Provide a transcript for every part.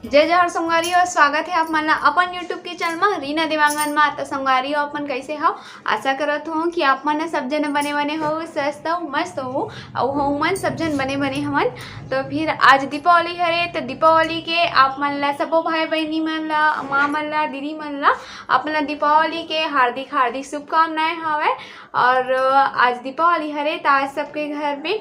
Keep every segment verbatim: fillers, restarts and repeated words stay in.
जय जोहार संगवारी हो, स्वागत हे आप मन ला अपन YouTube के चैनल मा रीना देवांगन मा। त संगवारी हो, अपन कैसे हव? आशा करत हूँ कि आप मन सब जन बने बने हो, स्वस्थ हो, मस्त हो, अउ हमन सब जन बने बने हवन। तो फिर आज दीपावली हरे, तो दीपावली के आप मन ला, सबो भाई बहिनी मन ला, माँ मन ला, दीदी मन ला, आप मन ला दीपावली के हार्दिक हार्दिक शुभकामनाएं हवय। और आज दीपावली हरे, तो आज सबके घर में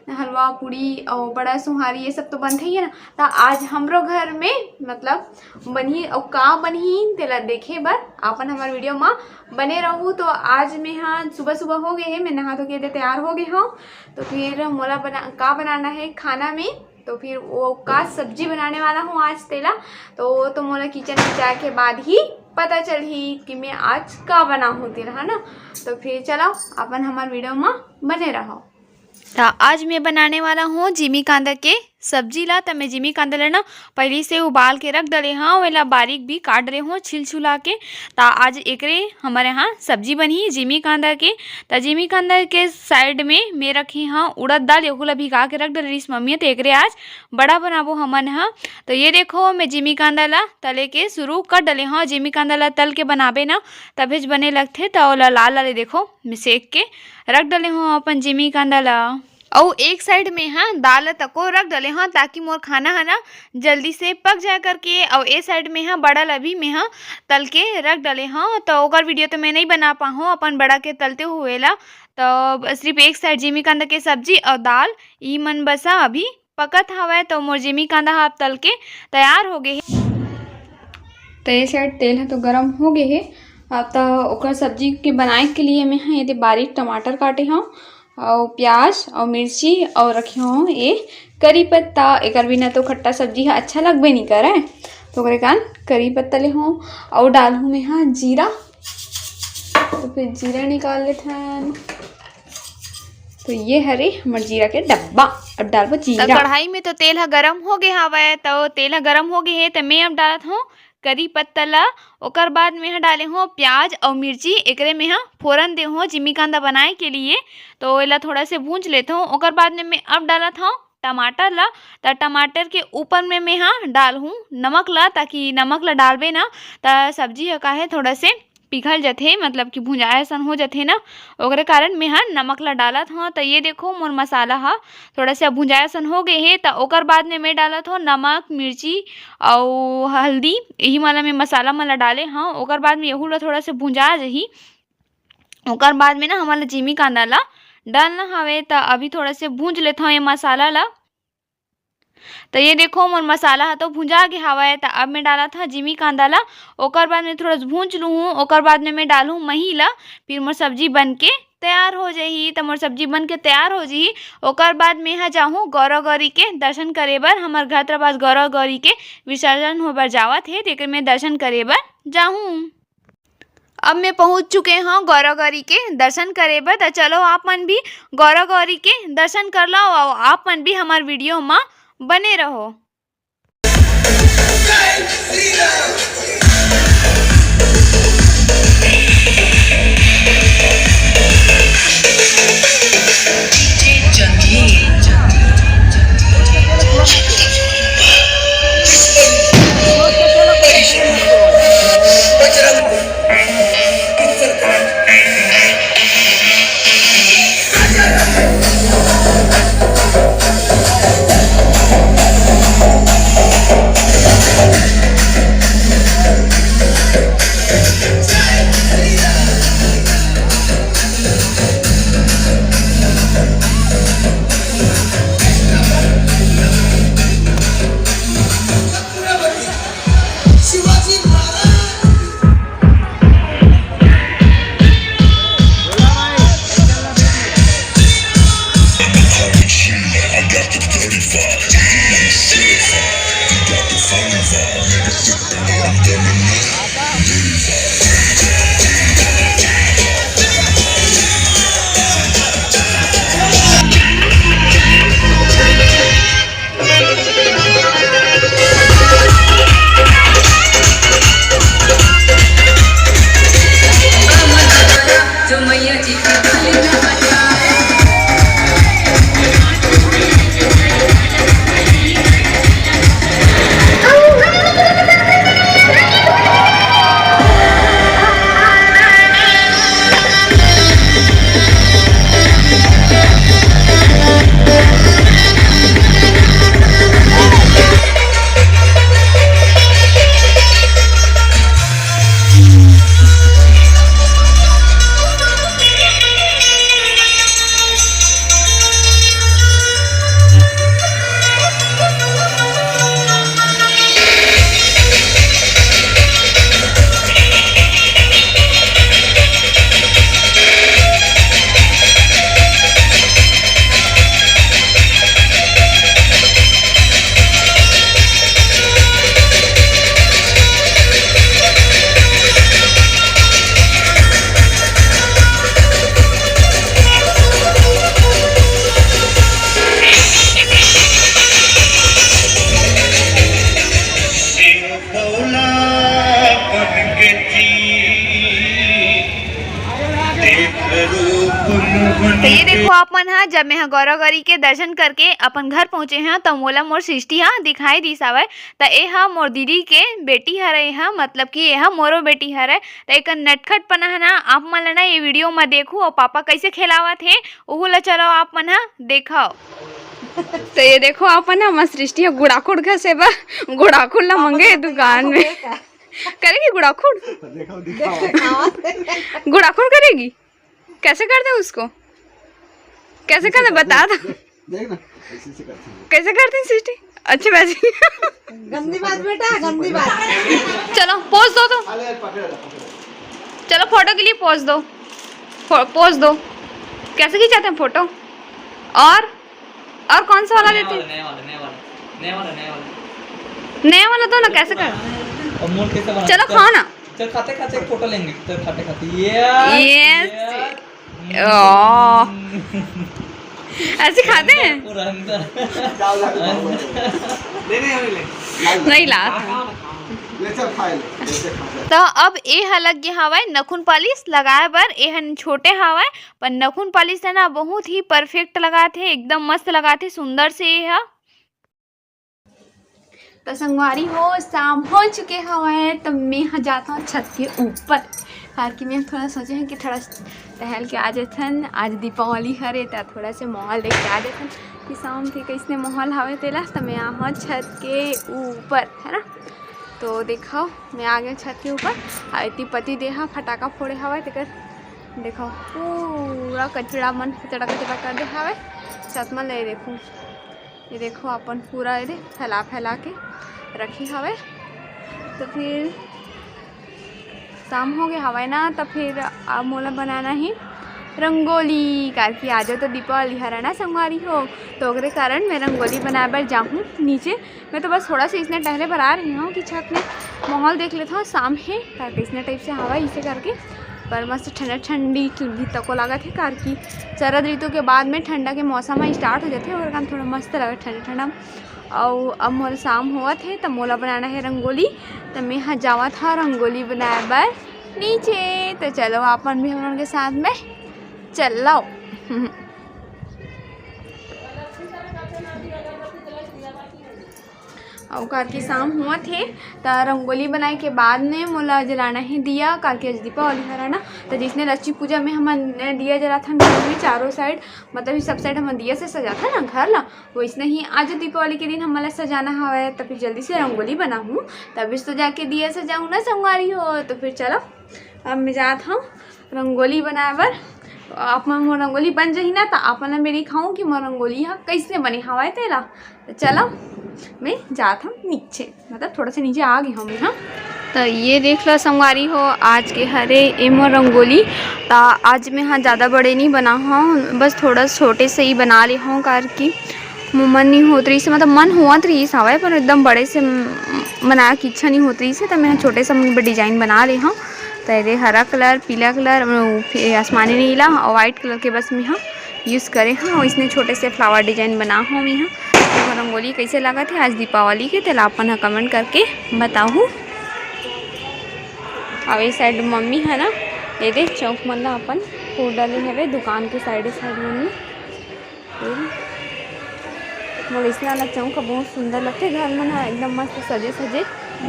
हलवा पूड़ी अउ बड़ा सुहारी ये सब तो बनथे ही है ना। त आज हमरो घर में मतलब बनही अउ का बनही तेला देखे बर आपन हमर वीडियो मा बने रहू। तो आज मैं हाँ सुबह सुबह हो गए है, मैं नहा धो के एदे तैयार हो गए हूँ। तो फिर मोला बना का बनाना है खाना में, तो फिर वो का सब्जी बनाने वाला हूँ आज तेला। तो वो तो मोला किचन में जाए के बाद ही पता चलही कि मैं आज का बनाहूँ तेला, है ना। तो फिर चलो अपन हमर वीडियो मा बने रहो। त आज मैं बनाने वाला हूँ जिमी कांदा के सब्जी ला। त मैं जिमी कांदा ला ना पहली से उबाल के रख डले हूँ, ओला बारीक भी काट डले हूँ छिल छुला के। त आज एकरे हमारे यहाँ सब्जी बनही जिमी कांदा के। त जिमी कांदा के साइड में मैं रखे हूँ उड़द दाल, यहू ला भिगा के रख डले रहिस मम्मी, त एकरे आज बड़ा बनाबो हमन ह। तो ये देखो, मैं जिमी कांदा ला तले के शुरू कर डले हूँ। जिमी कांदा ला तल के बनाबे ना, तभेच बने लगथे। त ओला लाल लाल देखो, मैं सेक के रख डले हूँ अपन जिमी कांदा ला। अउ एक साइड में हा दाल तको रख डले हूँ, ताकि मोर खाना है ना जल्दी से पक जाए करके। अउ ए साइड में हा बड़ा ला भी मैं हा तल के रख डले हूँ। तो ओकर वीडियो तो मैं नहीं बना पाहूँ अपन बड़ा के तलते हुए ला। तो सिर्फ एक साइड जिमी कांदा के सब्जी अउ दाल ई मन बसा अभी पकत हवय। तो मोर जिमी कांदा ह अब तल के तैयार हो गे हे। तो ये साइड तेल ह तो गरम हो गे हे। अब तो ओकर सब्जी के बनाए के लिए मैं ह एदे बारीक टमाटर काटे हूँ, अउ प्याज अउ मिर्ची अउ रखे हूँ ये करी पत्ता। एकर बिना तो खट्टा सब्जी ह अच्छा लगबे नहीं करे, तो ओकरे कारण करी पत्ता ले हूँ। अउ डालहूँ मैं ह जीरा, तो फिर जीरा निकाल लेथन। तो ये हरे हमर जीरा के डब्बा। अब डालबो त जीरा। कढ़ाई में तो तेल ह गरम हो गे हवय, तो तेल ह गरम हो गे हे, त मैं अब डालत हूँ करी पत्ता ला। ओकर बाद में ह डाले हूँ प्याज अउ मिर्ची, एकरे में ह फोरन दे हूँ जिमी कांदा बनाए के लिए। तो एला थोड़ा से भूंज लेत हूँ। ओकर बाद में मैं अब डालत हूँ टमाटर ला। त टमाटर के ऊपर में मैं ह डालहूँ नमक ला, ताकि नमक ला डालबे ना त सब्जी ह काहे थोड़ा से पिघल जथे, मतलब कि भुंजाए असन हो जथे ना, ओकरे कारण मैं ह नमक ला डालत हूँ। त ये देखो मोर मसाला ह थोड़ा से भुंजाए असन हो गए हे। त ओकर बाद में मैं डालत हूँ नमक, मिर्ची अउ हल्दी, यही वाला मैं मसाला मन ला डाले हूँ। ओकर बाद में यहू ला थोड़ा से भुंजा जही। ओकर बाद में ना हमन ला जिमी कांदा ला डालना हवे। त अभी थोड़ा से भूंज लेथव ये मसाला ला। त ये देखो मोर मसाला ह तो भुंजा गे हवय। त अब मैं डालत हव जिमी कांदा ला। ओकर बाद में थोड़ा से भूंज लूहूँ, ओकर बाद में मैं डालहूँ मही ला। फिर मोर सब्जी बन के तैयार हो जाही। त मोर सब्जी बन के तैयार हो जाही। ओकर बाद में ह जाहूँ गौरव गौरी के दर्शन करे बर। हमर घर तरफ आज गौरव गौरी के विसर्जन होए बर जावत हे, तेकर मैं दर्शन करे बर जाहूँ। अब मैं पहुंच चुके हूँ गौरव गौरी के दर्शन करे बर। त चलो आप मन भी गौरव गौरी के दर्शन कर लो अउ आप मन भी हमार वीडियो मा बने रहो। तो ये देखो आप मन हा, जब मैं हा गौरा गौरी के दर्शन करके अपन घर पहुँचे हा, तो मोला मोर सृष्टि हा दिखाई दिस आवय। त ए हा मोर दीदी के बेटी हरे हा, मतलब कि ए हा मोरो बेटी हरे। त एकर नटखटपना है ना, आप मन ला ना ये वीडियो में देखू, और पापा कैसे खेलावत हे, ओहू ला चलो आप मन हा देखो। तो ये देखो, अपन हा मस्त सृष्टि हा गुड़ाखुड़ घसे बर गुड़ाखुड़ ला मंगे दुकान में। करेगी गुड़ाखुड़? देखो, दिखाओ। गुड़ाखुड़ करेगी? कैसे करते हैं उसको? कैसे करते हैं? बता दो। देख ना, ऐसे, ऐसे करते हैं। कैसे करते हैं सृष्टि? अच्छी बात। गंदी बात बेटा, गंदी बात। चलो, पोज दो तो। अरे, पकड़ लो, पकड़ लो। चलो, फोटो के लिए पोज दो। फो-, पोज दो। कैसे खिंचाते हैं फोटो? और, और कौन सा वाला लेते हैं? नया वाला, नया वाला, नया वाला, नया वाला। नया वाला दो ना, कैसे कर? और मोर कैसे बना? चलो, चल, खाओ ना। चल, खाते खाते एक फोटो लेंगे। चल, खाते खाते। ये, yes। ये। ओ। ऐसे खाते हैं? पूरा अंदर। नहीं, नहीं, हमें ले। नहीं ला। ले चल, खा ले, ले चल, खा ले। तो अब ए ह लग गे हवय नखुन पालिश लगाए बर। ए ह छोटे हवय, पर नखुन पालिश है ना, बहुत ही परफेक्ट लगाथे, एकदम मस्त लगाथे, सुंदर से ए ह। तो संगवारी हो, शाम हो चुके हवय, तो मैं ह जात हूँ छत के ऊपर, काबर कि मैं थोड़ा सोचे हूँ कि थोड़ा टहल के आ जाथन। आज दीपावली हरे, त थोड़ा से माहौल देख के आ जाथन। कि शाम के कैसने माहौल हवे तेला, त मैं आहूँ छत के ऊपर, है ना। तो देखो, मैं आ गया छत के ऊपर। आ एती पति देहा फटाका फोड़े हवय, तेकर देखो पूरा कचरा मन कचरा कचरा कर दे हवय छत मन। ले देखो, ये देखो अपन पूरा एदे फैला फैला के रखे हवय। तो फिर शाम हो गए हवय ना, तो फिर अब मोला बनाना ही रंगोली, काबर कि आज तो दीपावली हरे ना संगवारी हो, तो ओकरे कारण मैं रंगोली बनाए बर जाहूँ नीचे। मैं तो बस थोड़ा सा इसने टहले बर आ रही हूँ कि छत में माहौल देख लेता हूँ, शाम है, काबर कि इसने टाइप से हवा इसे करके, पर मस्त ठंडा ठंडी भी तको लागत है, काबर कि शरद ऋतु के बाद में ठंडा के मौसम ह स्टार्ट हो जाथे, ओकर कारण थोड़ा मस्त लगत ठंडा ठंडा। अउ अब मोर शाम होवत हे, त मोला बनाना हे रंगोली, त मैं ह जावत ह रंगोली बनाए बर नीचे। त चलो, आप मन भी हम लोगन के साथ में चल लाओ। अउ काबर कि शाम होवत हे, त रंगोली बनाए के बाद में मोला जलाना हे दिया, काबर कि आज दीपावली हरे ना। त जइसने लक्ष्मी पूजा में हमन दिया जलाथन घर में चारों साइड, मतलब ये सब साइड हमन दिया से सजाथन ना घर ला, वइसने ही आज दीपावली के दिन हमन ला सजाना हवय, त फिर जल्दी से रंगोली बनाहूँ, तभी तो जाके दिया सजाहूँ ना संगवारी हो। तो फिर चलो, अब मैं जात हूँ रंगोली बनाए बर। आप मन मोर रंगोली बन जाही ना, त आप मन ला मैं दिखाहूँ कि मोर रंगोली ह कइसने बने हवय तेला। त चलो, मैं जात हूँ नीचे, मतलब थोड़ा सा नीचे आ गई हूँ मैं, हाँ। त ये देख लो संगवारी हो, आज के हरे ए मोर रंगोली। त आज मैं हा ज़्यादा बड़े नहीं बना हूँ, बस थोड़ा छोटे से ही बना ले हूँ, काबर कि मोर मन नहीं होत रहिस, मतलब मन होवत रहिस हवय, पर एकदम बड़े से म-, बनाए के इच्छा नहीं होत रहिस, त मैं हा छोटे से अपन बर डिजाइन बना ले हूँ। त एदे हरा कलर, पीला कलर, अउ फिर आसमानी नीला अउ व्हाइट कलर के बस मैं हा यूज़ करे हूँ। इसने छोटे से फ्लावर डिजाइन बना हूँ मैं हा। तो रंगोली कैसे लागत हे आज दीपावली के, तेला अपन हा कमेंट करके बताहू। अउ ये साइड मम्मी है ना, ये दे चौक मन ला अपन फोड़ डाले हवे दुकान के साइड साइड मन में। मोला इसने वाला चौक ह बहुत सुंदर लगथे, घर मन ह एकदम मस्त सजे सजे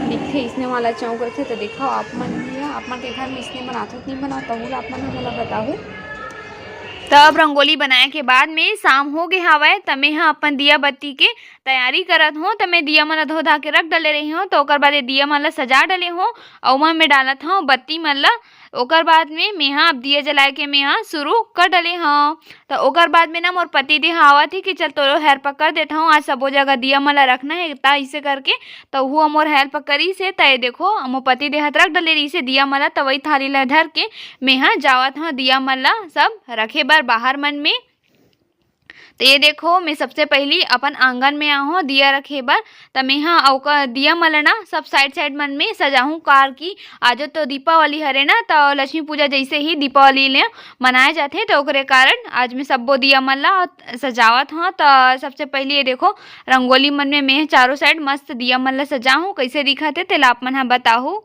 दिखथे। इसने वाला चौक रथे। तो देखो आप मन भी, आप मन के घर में इसने बनाथो कि नहीं बनाओ, तहू ला आप मन ह मोला बताहू। त अब रंगोली बनाए के बाद में शाम हो गे हावय, त मेहा अपन दिया बत्ती के तैयारी करत हों। त मैं दिया मन ला धो धा के रख डले रही हों, त ओकर बाद ये दिया मन ला सजा डले हों, अउ ओमा मैं डालत हौं बत्ती मन ला। ओकर बाद में मेहा अब दिया जलाए के मेहा शुरू कर डले हौं। त ओकर बाद में ना मोर पति देह आवत हे कि चल तोरो हेल्प कर देत हौं, आज सबो जगह दिया मन ला रखना हे, त इसे करके त उहू मोर हेल्प करिस हे। त ये देखो, मोर पति देह ह रख डले रहिस हे दिया मन ला, त वही थाली ला धर के मेहा जावत हौं दिया मन ला सब रखे बर बाहर मन में। तो ये देखो, मैं सबसे पहली अपन आंगन में आहूँ दिया रखे बर। त मैं हा ओकर दिया मन ल ना सब side side मन में सजाहूँ, कार की आजो तो दीपावली हरे ना, तो लक्ष्मी पूजा जैसे ही दीपावली ले मनाए जाथे, तो ओकरे कारण आज मैं सब्बो दिया मन ला सजावत हूँ। तो सबसे पहली ये देखो, रंगोली मन में मैं चारों side मस्त दिया मन ला सजाहूँ। कैसे दिखत हे तेला आप मन हा बताहू।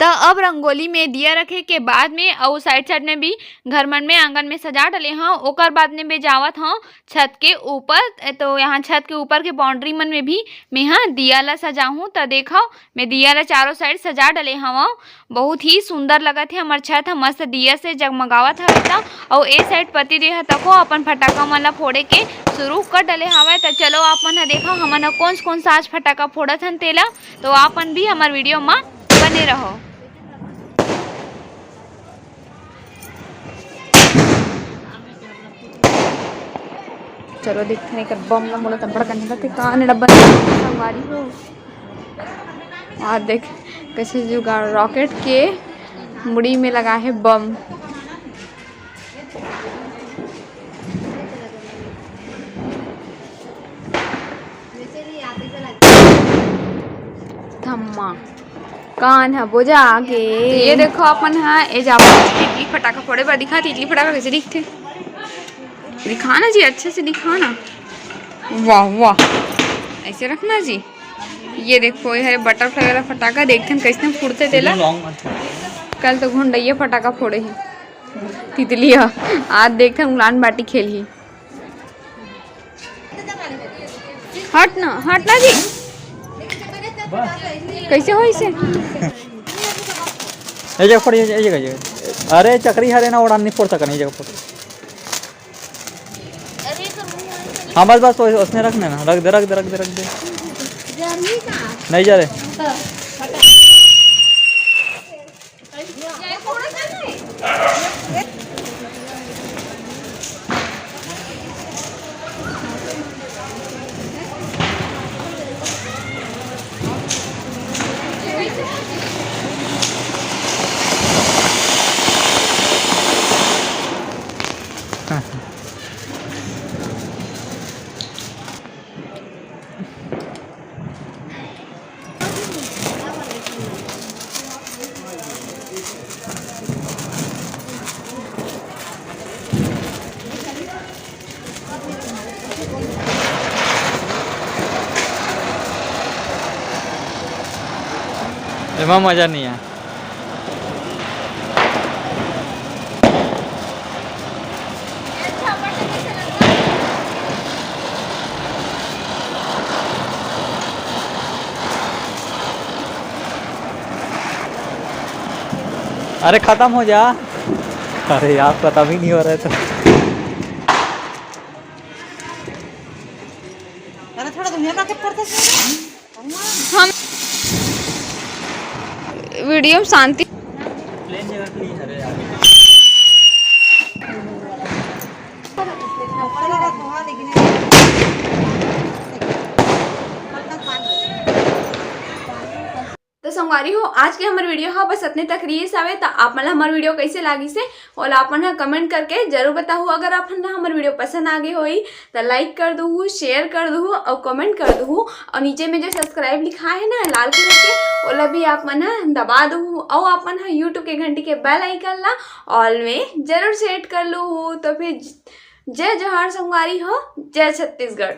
त अब रंगोली में दिया रखे के बाद में अउ side side में भी घर मन में, आंगन में सजा डले हव। ओकर बाद में मैं जावत हव छत के ऊपर। तो यहाँ छत के ऊपर के boundary मन में भी मैं हा दिया ला सजाहूँ। त देखव, मैं दिया ला चारों side सजा डले हव। बहुत ही सुंदर लगत हे हमर छत ह, मस्त दिया से जगमगावत हवे। त अउ ए side पति देव ह तको अपन फटाका मन ला फोड़े के शुरू कर डले हवय। त चलो, आप मन ह देखव, हमन ह कौन कौन सा आज फटाका फोड़त हन तेला। तो आप मन भी हमर video म बने रहो। चलो देखते हैं, एकर बम ला मोला तब बड़ कन लगथे, कान डब्बा संगवारी हो। और देख, कैसे जुगाड़, rocket के मुड़ी में लगा है बम। धम्मा। कान ह बोजा आगे। ये देखो, अपन ह ए जाबो तितली फटाका फोड़े बर। दिखा, तितली फटाका कैसे दिखथे, दिखा ना जी, अच्छे से दिखा ना। वाह वाह, ऐसे रखना जी। ये देखो, ये है butterfly वाला फटाका, देखथन कैसे फूटथे तेला। कल तो घुंडैया फटाका फोड़े ही तितली ह, आज देखथन उड़ान बाटी खेलही। हट ना, हट ना जी। कैसे हो इसे? ए जगह फोड़, ए जगह, ए जगह। अरे चकरी हरे ना, उड़ान नहीं फोड़ सकन, ए जगह फोड़। हाँ बस बस, ओस-, ओसने रखने ना, रख दे, रख दे, रख दे, रख दे। नहीं जा रहे। एमा मजा नहीं आय। अरे खत्म हो जा। अरे यार, खत्म ही नहीं हो रहा है तो। अरे थोड़ा तो मेरा के पड़ता है। हम video में शांति। तो संगवारी हो, आज के हमर video ह बस अतने तक रहिस हवे। त आप मन ला हमर video कैसे लागिस हे, ओला आप मन ह comment करके जरूर बताहू। अगर आप मन ला हमर video पसंद आगे होही, त like कर दुहू, share कर दुहू अउ comment कर दुहू। अउ नीचे में जो subscribe लिखा है ना लाल colour के, ओला भी आप मन ह दबा दुहू। अउ आप मन ह YouTube के घंटी के bell icon ला all में जरूर set कर लूहू। तो फिर ज-, जय जोहार संगवारी हो, जय छत्तीसगढ़।